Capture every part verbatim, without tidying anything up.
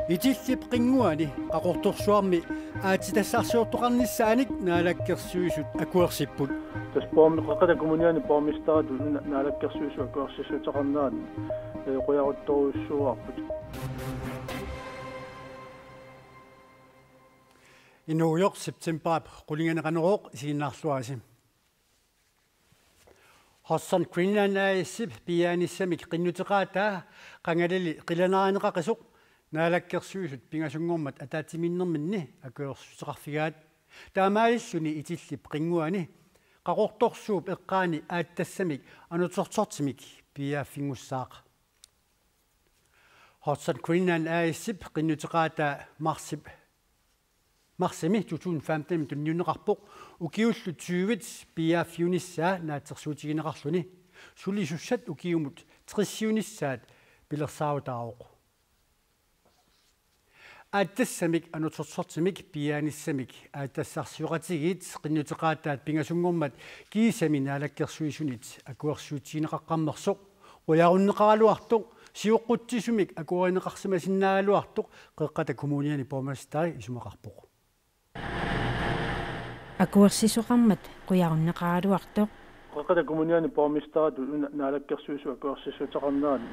Itillip qinnguani Qaqortorsuarmi aatsitassarsiortoqarnissaanik Naalakkersuisut akuersipput. Tassa borgme-, Qeqqata Kommuniani borgmesteritut una Naalakkersuisut akuersissuteqarneranni, eh, qujaruttorujussuuarput. Inuujoq septembarip qulinganeranerooq isiginnaarluarisi. Hudson Greenland A/S-ip piiaanissamik qinnuteqaataa qangalili qilanaarineqaqisoq Naalakkersuisut pingasunngormat ataatsimiinnerminni akuersuteqarfigaat. Taamaalilluni Itillip qinnguani Qaqortorsuup eqqaani aatsitassamik anutersortimik piiaaffinngussaaq. Hudson Greenland A/S-ip qinnuteqaataa marsip, marsimi to tusind femten tunniunneqarpoq, ukiullu tyvit piiaaffiunissaa naatsorsuutigineqarluni. Sulisussat ukiumut tresiunissaat pilersaarutaavoq. Aatsitassamik anutersortimik piiaanissamik aatsitassarsioqatigiit qinnuteqaataat pingasunngormat kiisami Naalakkersuisunit akuersiutigineqaqqammersoq qujarunneqaraluartoq, sioqqutissumik akuerineqarsimasinnaagaluartoq Qeqqata Kommuniani borgmesteri isumaqarpoq. Akuersisoqarmat qujarunneqaraluartoq. Qeqqata Kommuniani borgmesteritut una Naalakkersuisut akuersissuteqarneranni,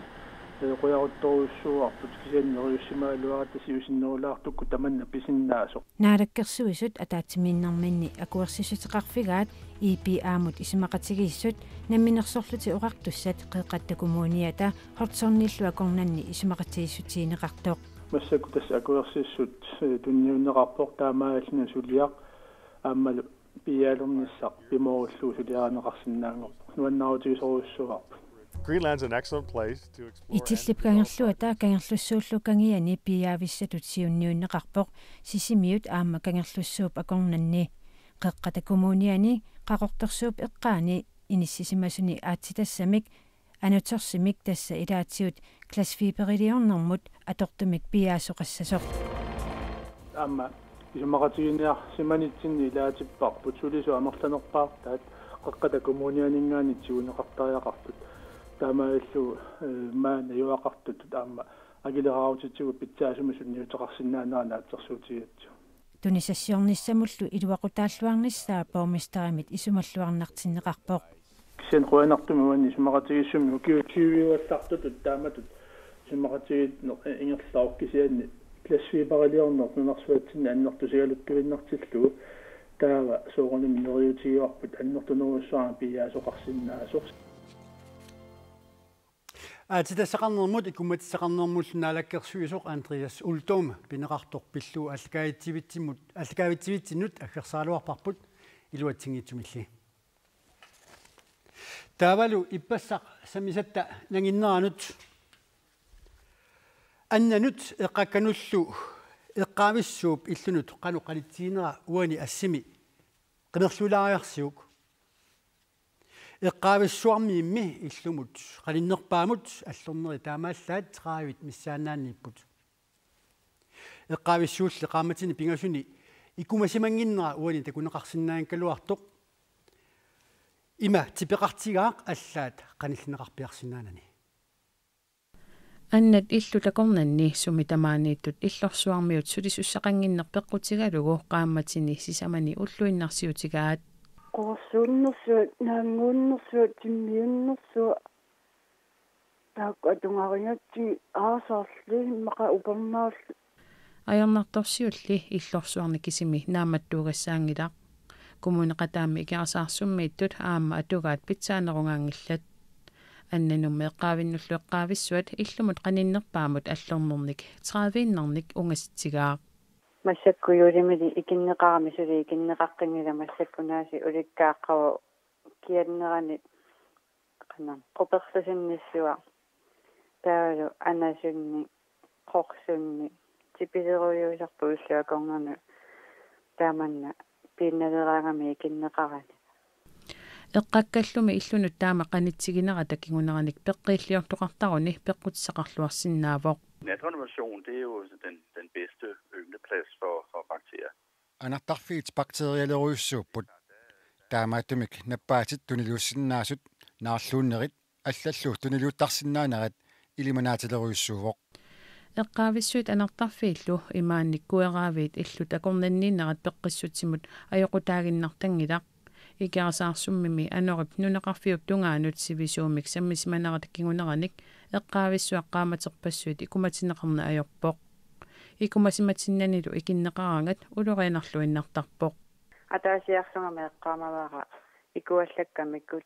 eh, qujaruttorujussuuarput, kisianni neriussimaagaluaratta siusinnerulaartukkut tamanna pisinnaasoq. Naalakkersuisut ataatsimiinnerminni akuersissuteqarfigaat I P A-mut isumaqatigiissut Namminersorlutik Oqartussat Qeqqata Kommuniata Hudsonillu akornanni isumaqatigiissutigineqartoq. Massakkut tassa akuersissut, eh, tunniunneqarpoq, taamaalilluni suliaq aammalu piiaalernissaq pimoorullugu suliarineqarsinnaanngorpoq. Nuannaarutigisorujussuuarput. Greenland's an excellent place to explore. Itillip Kangerluata Kangerlussuullu Kangiani piiaavissatut siunniunneqarpoq, Sisimiut aamma Kangerlussuup akornanni. Qeqqata Kommuniani Qaqortorsuup eqqaani inissisimasuni aatsitassamik anutersimik, tassa ilaatigut glasfiberiliornermut atortumik piiaasoqassasoq. Aamma isumaqatiginiarsimanitsinni ilaatipparput sulisut amerlanerpaartaat Qeqqata Kommunianinngaanniit tiguneqartariaqartut. Taamaalillutik, eh, maani najugaqartutut aamma akileraarutitigut pitsaasumik sunniuteqarsinnaanera naatsorsuutigigatsigu. Tunisassiornissamullu iluaqutaalluarnissaa borgmesterimit isumalluarnartinneqarpoq. Kisianni qujanartumik uani isumaqatigiissummi ukiut tyviugallartutut taamatut isumaqatigiinneq ingerlavoq, kisianni glasfiberiliorneq nunarsuatsinni annertusigaluttuinnartillugu taava soorunami neriuutigaarput annertunerujussuarmik piiaasoqarsinnaasoq. Aatsitassaqarnermut ikumatissaqarnermullu naalakkersuisoq Andreas Uldum pineqartoq pillugu aallakaatitsivitsinnut, aallakaatitsivitsinnut aggersaraluarparput iluatsinngitsumilli. Taavalu ippassaq sammisatta nanginneranut. Annanut eqqakkanullu eqqaavissuup illunut qanoq qanitsiginera uani assimi qimerluulaariarsiuk. Eqqaavissuarmiimmi illumut qaninnerpaamut allornerit taamaallaat tredive missaannaanniipput. Eqqaavissuulli qaammatini pingasuni ikumasimannginnera uani takuneqarsinnaanngikkaluartoq. Ima tipeqartigaaq allaat qanillineqarpiarsinnaanani. Annat illut akornanni sumi tamaaniittut illorsuarmiut sulisussaqannginneq peqqutigalugu qaammatini sisamani ulluinnarsiutigaat. Qorsuunnersuaq, naannguunnersuaq, timmiunnersuaq. Taakku atugarigatsigit aasarli immaqa upernaarli. Ajornartorsiulli illorsuarni kisimi naammattuugassaanngilaq. Kommuneqataammi Ikerasaarsuarmiittut aamma atugaat pitsaanerugaanngillat. Annanummi eqqaavinnullu eqqaavissuat illumut qaninnerpaamut allornernik tredive-innarnik ungasitsigaaq. Massakkut juulimili ikinneqarami suli ikinneqaqqinngilaq, massakkut aasiit ulikkaaqqavoq kiannerani qanoq qupersusinnissuaq. Taavalu anasunnik, qorsunnik, tipilerujuusarpoq illuakornanut tamanna piinnaleraangami ikinneqarani. Eqqakkallumi illunut taama qanitsiginerata kinguneranik peqqiilliortoqartaruni peqqutissaqarluarsinnaavoq. Natrerenovation, det er jo den, den bedste yngleplads for, for bakterier. Anartarfiit bakterialerujussuupput. Taamaattumik nappaatit tuniluussinnaasut Naarluunnerit allallu tuniliuttarsinnaanerat ilimanaatileriussuuvoq. Eqqaavissuit anartarfiillu imaannik kueraaviit illut akornanniinnerat peqqissutsimut ajoqutaaginnartanngilaq. Ikerasaarsummimi anorip nunaqarfiup tungaanut sivisuumik sammisimanerata kinguneranik eqqaavissua qaammaterpassuit ikumatinneqarneq ajorpoq. Ikumasimatinnanilu ikinneqaraangat ulorianarluinnartarpoq. Ataasiarlunga eqqaamavara ikuallakkamikku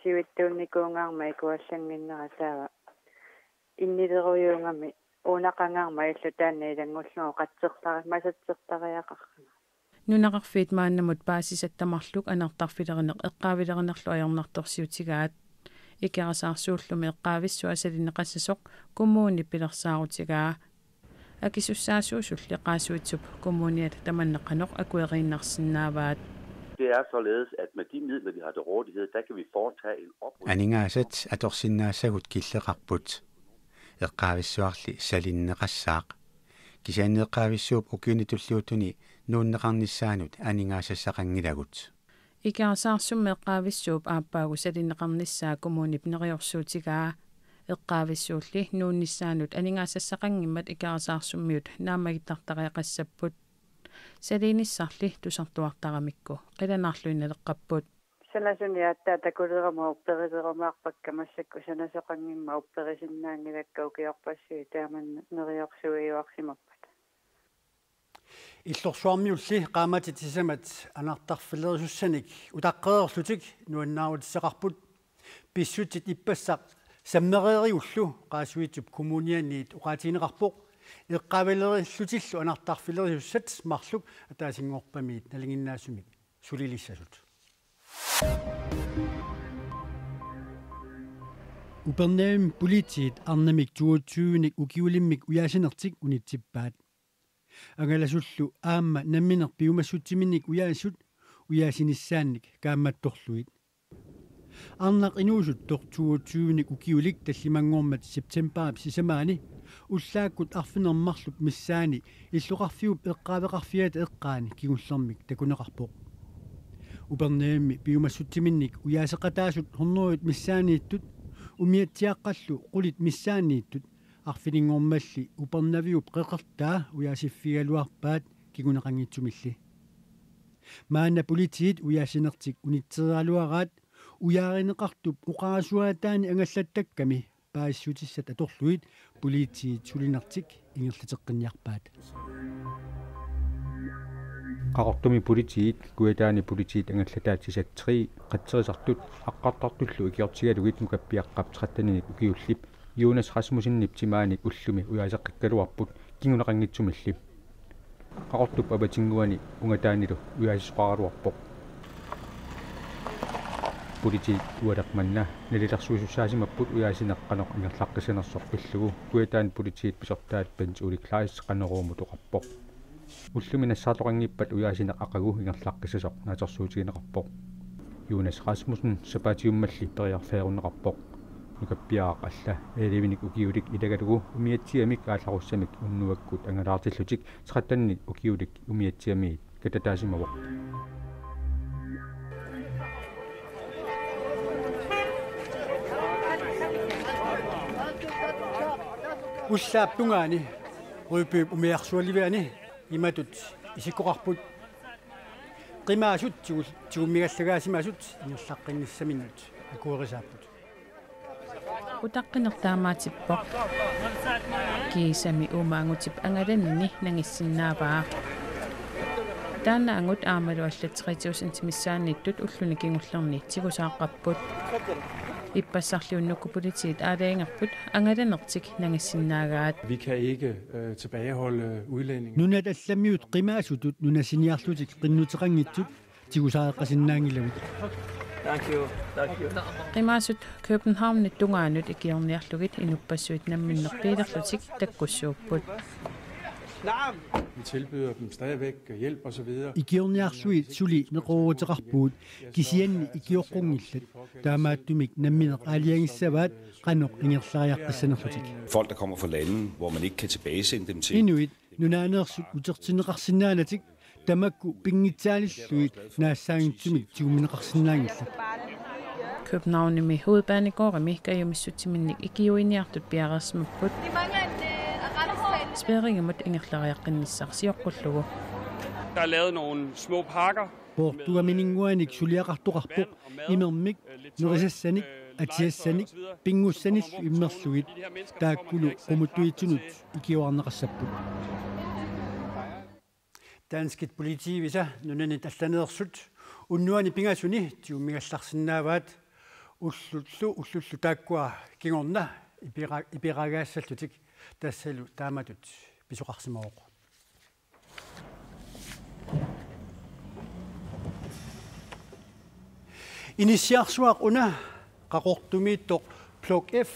sivitsuunnikuunngaarmat ikuallannginnera taava innilerujuugami uunaqangaarmat illu taanna ilanngullugu qatsertari-, masatsertariaqarlunga. Nunaqarfiit maannamut paasisat tamarluk anartarfilerineq eqqaavilerinerlu ajornartorsiutigaat. Ikerasaarsuullumi eqqaavissua salinneqassasoq kommuni pilersaarutigaa. Akisussaasuusulli Qaasuitsup Kommuniat tamanna qanoq akueriinnarsinnaavaat. Det er således, at med de midler, vi har til rådighed, der kan vi foretage en oprydning. Aningaasat atorsinnaassagut killeqarput. Eqqaavissuarli salinneqassaaq. Kisianni eqqaavissuup ukiuni tulliuttuni nuunneqarnissaanut aningaasassaqanngilagut. Ikerasaarsummik eqqaavissuup aappaagu salinneqarnissaa kommunip neriorsuutigaa. Eqqaavissuulli nuunnissaanut aningaasassaqanngimmat Ikerasaarsummit naammagittartariaqassapput. Saliinissarli tusartuartaramikku qilanaarluinnaleqqapput. Sanasuni aatsaat takulerama upperilerumaarpakka massakkut sanasoqanngimmat upperisinnaanngilakka ukiorpassuit taama neriorsuiuarsimappata. Illorsuarmiulli qaammatit sisamat anartarfilerisussanik utaqqereerlutik nuannaarutissaqarput. Pissutsit ippassaq sammereerigullu Qaasuitsup Kommunianiit oqaatigineqarpoq eqqaavilerillutillu anartarfilerisussat marluk ataasinngorpamiit nalinginnaasumik sulilissasut. Upernavimmi politiit arnamik toogtyvenik ukiulimmik ujaasinertik unitsippaat. Angalasullu aamma nammineq piumassutsiminnik ujaasut ujaasinissaannik kaammattorlugit. Arnaq inuusuttoq toogtyvenik ukiulik tallimanngormat septembarip sisamaani ullaakkut arfineq-marlup missaani illoqarfiup eqqaaveqarfiata eqqaani kingullermik takuneqarpoq. Upernavimmi piumassutsiminnik ujaaseqataasut hundredet missaanniittut umiatsiaqqallu qulit missaanniittut arfininngormalli Upernaviup qeqertaa ujaasiffigigaluarpaat kinguneqanngitsumilli. Maanna politiit ujaasinertik unitseriaraluaraat ujaarineqartup oqarasuaataani angallattakkami paasissutissat atorlugit politiit sulinertik ingerlateqqinniarpaat. Qaqortumi politiit, Kujataani politiit angallataat Sisat tre qatserisartut aqqartartullu ikiortigalugit nukappiaqqap tretteninik ukiullip Jonas Rasmussenip timaanik ullumi ujaaseqqikkaluarput kinguneqanngitsumilli. Qaqortup avatinnguani ungataanilu ujaasisoqaraluarpoq. Politiit ualeq manna nalilersuisussaasimapput ujaasineq qanoq ingerlaqqissanersoq pillugu Kujataani politiit pisortaat Bent Ole Kleist Qanoruumut oqarpoq. Ullumi nassaartoqanngippat ujaasineq aqagu ingerlaqqissasoq naatsorsuutigineqarpoq. Jonas Rasmussen sapaatiummalli periarfeerunneqarpoq. Nukappiaraq alla elleve-nik ukiulik ilagalugu umiatsiamik aallarussamik unnuakkut angalaartillutik tretten-nik ukiulik umiatsiamiit katataasimavoq. Ullaap tungaani Rybyp umiarsualiviani imatut isikkoqarput. Qimaasut tigul-, tigummigallagaasimasut ingerlaqqinnissaminnut akuerisaapput. Utaqqineq taamaatippoq. Kiisami uumaagutip angalanini nangissinnaavaa. Taanna angut aammalu allat tre tusind missaanniittut ulluni kingullerni tigusaaqqapput. Ippassarli unnukkut politiit aalajangerput angalanertik nangissinnaagaat. Vi kan ikke, øh, tilbageholde udlændinge. Nunat allamiut qimaasutut nunasiniarlutik qinnuteqanngitsut tigusaaqqasinnaanngilavit. Thank you. Thank you. Qimaasut Københavnip tungaanut ikiorniarlugit inuppassuit namminneq biilerlutik takkussuupput. Vi tilbyder dem stadigvæk hjælp og så videre. Ikiorniarsuit suli neqerooruteqarpugut kisianni ikioqqunngillat. Taamaattumik namminneq aalajangissavaat qanoq ingerlariaqqissanerlutik. Folk, der kommer fra lande, hvor man ikke kan tilbagesende dem til. Inuit nunaaneersut utertinneqarsinnaanatik tamakku pinngitsaaliillugit naassaanngitsumik tigummineqarsinnaanngillat. Københavnimi Hovedbanegårdimi kajumissutsiminnik ikiuiniartut piareersimapput. Spæringimut ingerlariaqqinnissaq sioqqullugu. Der er lavet nogle små parker. Poortugamininnguanik suliaqartoqarpoq, imermik, nerisassanik, atisassanik, pinngussanillu immerlugit. Taakkulu qumuttuitsunut ikiuarneqassapput. Danskit politiivisa nunanit allaneersut unnuani pingasuni tigummigallarsinnaavaat, ullullu ullullu taakkua kingorna ipera-, iperagaassallutik, tassalu taamatut pisoqarsimavoq. Inissiarsuaq una Qaqortumiittoq Blok F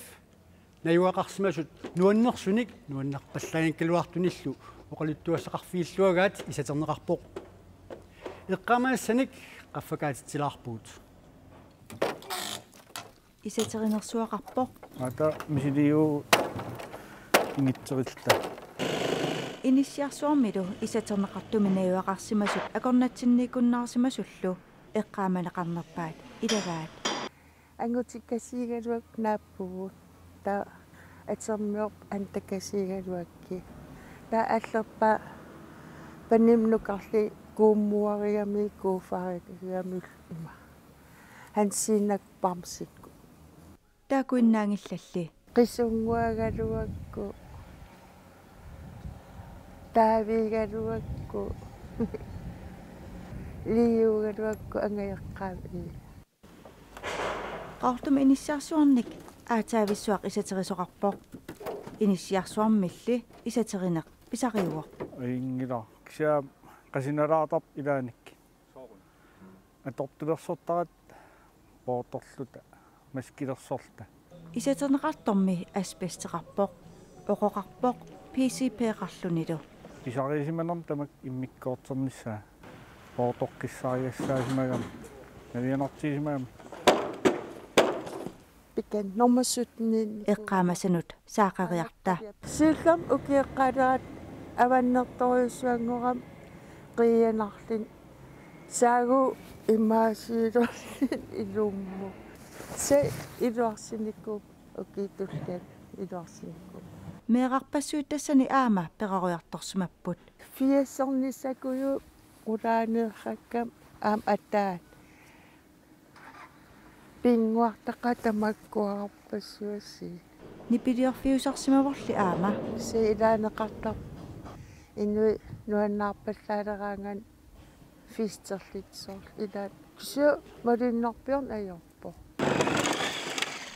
najugaqarsimasut nuannersunik nuannerpallaanngikkaluartunillu oqaluttuassaqarfigilluagaat isaterneqarpoq. Eqqaamasassanik qaffakaatitsilaarpugut. Isaterinersuaqarpoq. Ata misiliu ingitserilluta. Inissiarsuarmilu isaterneqartumi najugaqarsimasut akornatsinniikkunnaarsimasullu eqqaamaneqarnerpaat ilagaat. Angutikasiigaluak naappugut. Taava atermiorp antakasiigaluakki. Taava allerpa panimnukarli kuummuarigami kuufarigami ima. Hansiinak bamsikku. Taakuinnaanngillalli. Qisunnguagaluakku. Taaviigaluakku. Liugaluakku angajoqqaavit. Qaqortumi inissiarsuarnik aatsaavissuaq isaterisoqarpoq. Inissiarsuarmilli isaterineq pisariuvoq. Inngilaq. Kisianni qasinalaartarpoq ilaanni. Atortulersortarat poortorluta, maskilersorluta. Isaterneqartormi asbesteqarpoq, oqoqarpoq P C P-qarlunilu. Pisariisimanermut tamakku immikkoorternissaa, poortoqqissarigassaasimagami, navianartigisimagami. Pikan nummer sytten. Eqqaamasanut saaqeriarta. Siullermik ukioqqaalerat avannertorujussuanngorami qiianarluni. Saagu imaasiilerluni ilummut. Sa iluarsinikuupput, ukiut tulliat iluarsinikuupput. Meerarpassuit tassani aamma peroriartorsimapput. Firsernissakuju qulaaneerrakkami aamma ataat. Pinnguartaqaat tamakkuarpassuassi. Nipiliorfiusarsimavorli aamma. Kisianni ilaaneqartarpoq. Inuit nuannaarpallaaleraangat fiisterlitsoorl ilaat. Kisianni malunnarpiarneq ajorpoq.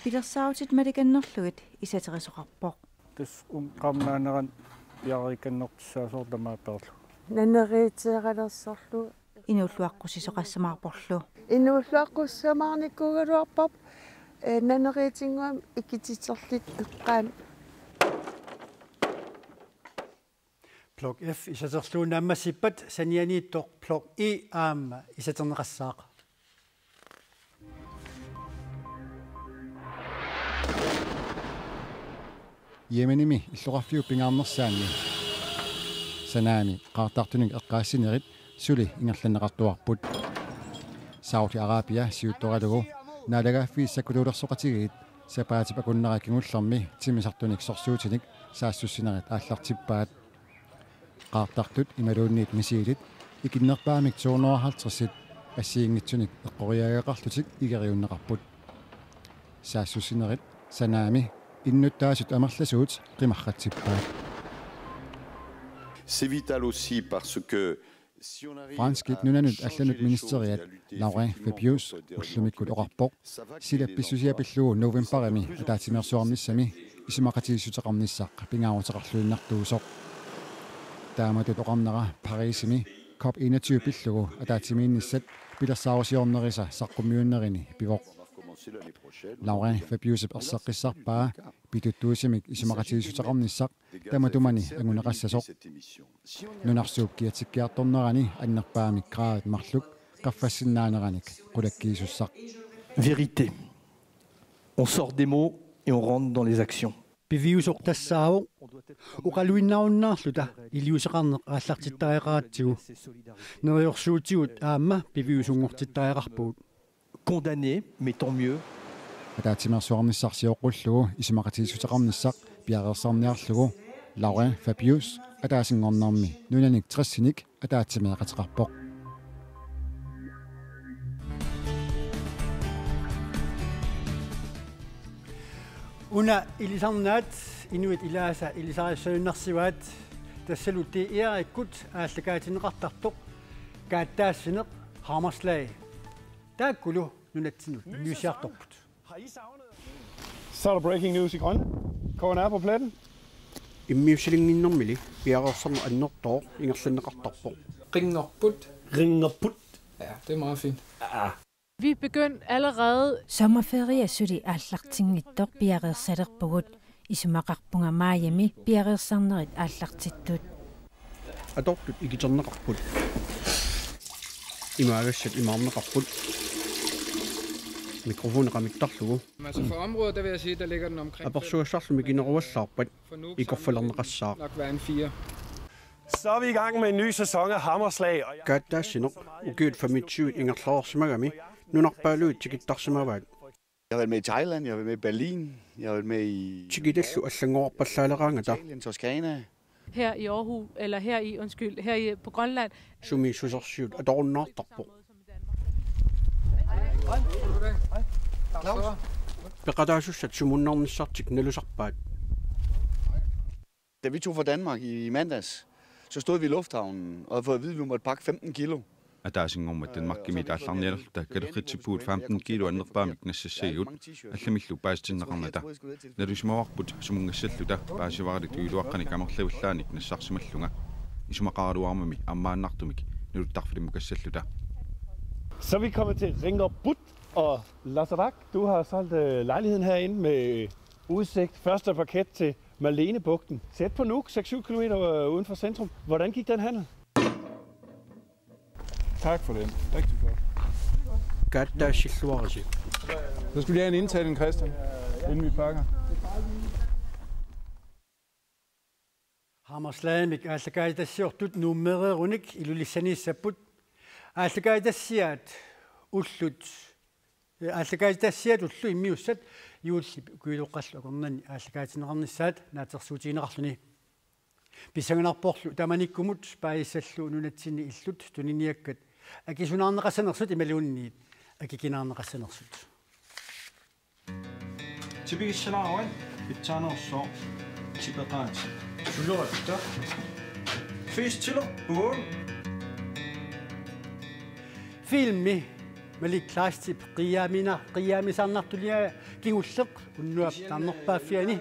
Pilersaarutit malikannerlugit isaterisoqarpoq. Tassa uunga qaammat naaneranut piareerikkannertussaasoq tamaat peerlugu. Naneriuteeralersorlugu. Inuulluaqqusisoqassamaarporlu. Inuulluaqqusisoqassamaarnikuugaluarparput, eh, naneriutinnguamik ikititerlutik eqqaanni. Blok F isaterlugu naammassippat sanianiittoq Blok E aamma isaterneqassaaq. Yemenimi illoqarfiup pingaarnersaanni Sanaami qaartartunik eqqaassinerit suli ingerlanneqartuarput. Saudi Arabia siuttoralugu naalagaaffiit sakkutuulersoqatigiit sapaatip akunnera kingullermi timmisartunik sorsuutinik saassussinerit aallartippaat. Qaartartut imaluunniit missilit ikinnerpaamik to hundrede og halvtredsit assigiinngitsunik eqqoriaagaqarlutik igeriunneqarput. Saassussinerit Sanaami innuttaasut amerlasuut qimarratsippaat. C'est vital aussi parce que si on arrive à changer les choses et à lutter effectivement contre le terrorisme, ullumikkut oqarpoq, sila pissusia pillugu novembarimi ataatsimeersuarnissami isumaqatigiissuteqarnissaq pingaaruteqarluinnartuusoq. Taamatut oqarnera Parisimi COP enogtyve pillugu ataatsimiinnissat pilersaarusiornerisa saqqummiunnerini pivoq. Laurent Fabiusip erseqqissarpaa pituttuusimik isumaqatigiissuteqarnissaq tamatumani anguneqassasoq. Nunarsuup kiatsikkiartornerani annerpaamik graadit marluk qaffasinnaaneranik qulakkiisussaq. Vérité. On sort des mots et on rentre dans les actions. Piviusoq tassaavoq oqaluinnarunnaarluta iliuuseqarneq aallartittariaqaratsigu. Neriorsuutigut aamma piviusunngortittariaqarpugut. condamnés, mais tant mieux. Ataatsimeersuarnissaq sioqqullugu isumaqatigiissuteqarnissaq piareersarniarlugu Laurin Fabius ataasinngornermi nunanik tresinik ataatsimeeqateqarpoq. Una ilisarnaat inuit ilaasa ilisarissagunarsivaat, tassalu D R-ikkut aallakaatinneqartartoq kaattaassineq Hammerslag. Taakkulu nunatsinnut immiussiartorput. Så er der breaking news i Grønland. K N R på pletten. Immiussilinnginnermili piareersarneq annertooq ingerlanneqartarpoq. Ringerput. Ringerput. Ja, det er meget fint. Vi er begyndt allerede. Sommerferie suli aallartinngitsoq piareersalerpugut, isumaqarpunga maajimi piareersarnerit aallartittut. Atortut ikiterneqarput. Imaagassat imaarneqarput. Mikrofoni qamittarlugu. Altså for området, der vil jeg sige, der ligger den omkring Apersugassarlu mikineruallaarpat. For nu Ikorfalerneqassaaq. Nok være en fire. Så er vi i gang med en ny sæson af Hammerslag. Og jeg Kaattaassineq ukiut femogtyve ingerlareersimagami nunarpaaluit tikittarsimavaat. Jeg har været med i Thailand, jeg har været med i Berlin, jeg har været med i Tikitallu allanngorarpallaaleraangata. Italien, Toscana. Her i Aarhus, eller her i, undskyld, her i, på Grønland. Sumiissusersiut atorunnaartarpoq. Peqataasussat sumunnarnissartik nalusarpaat. Da vi tog fra Danmark i mandags, så stod vi i lufthavnen og havde fået at vide, at vi måtte pakke femten kilo. Ataasinngormat Danmarkimiit aallarnialerluta kalerritsippugut femten kilo annerpaamik nassassagigut allamillu paasitinneqarnata. Nalusimavarput sumunngassalluta paasivara tujuuluaqqanik amerlavillaanik nassarsimallunga. Isumaqaraluarmami ammaannartumik naluttarfilimmukassalluta. Så er vi kommet til Ringerput og Lazarak. Du har solgt øh, lejligheden herinde med udsigt første parket til Malenebugten. Tæt på Nuuk, seks syv kilometer øh, uden for centrum. Hvordan gik den handel? Tak for den. Rigtig flot. Kaattaasilluarisi. Så skal vi lige have en indtagning, Christian, inden vi pakker. Hammerslagimik aallakaatitassiortut Nuummeereerunik Ilulissanissapput. Aallakaatitassiaat ullut, eh, aallakaatitassiaatullu immiussat juullip ukiutoqqallu akornanni aallakaatinneqarnissaat naatsorsuutigineqarluni. Pissanganarporlu tamanikkumut paasissallugu nunatsinni illut tuniniakkat akisunaarneqassanersut imaluunniit akikinaarneqassanersut. Tipigissalaaruit pitsaanerussooq tipeqaat. Tuleratta. Fiistilerpugut. Filmi Malik Kleistip qiiaamina-, qiiaamisarnartulia kingulleq unnuap taarnerpaaffiani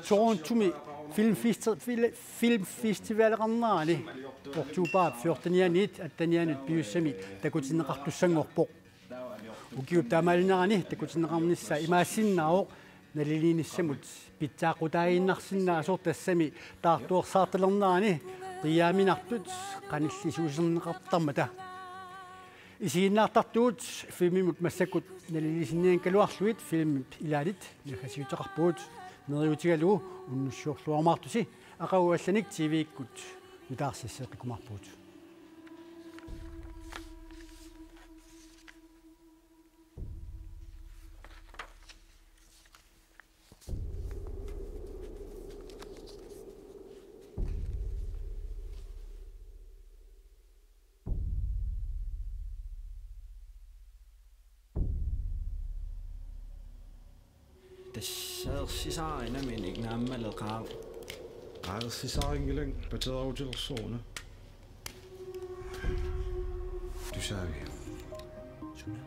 Torontomi filmfesti-, fil-, filmfestivaleqarnerani oktobarip fjortenianiit attenianut piussami takutinneqartussanngorpoq. Ukiup taamaalinerani takutinneqarnissaa imaassinnaavoq naliliinissamut pitsaaqutaaginnarsinnaasoq, tassami taartuersaartalernerani qiiaaminartut qanillisuuserneqartarmata. Isiginnaartartugut filmimut massakkut naliliisinnianngikkaluarlugit filmip ilaalit naggasiuteqarpugut. Neriuutigalugu unnussiorluarumaartusi, aqagu allanik T V-kkut nutaarsiasseeqqikkumaarpugut. Tassaarsisaarinaminnik naammaleqaaq. Qaarsisaarinngilaq pateerutilersoruna. Tusaavi. Suna.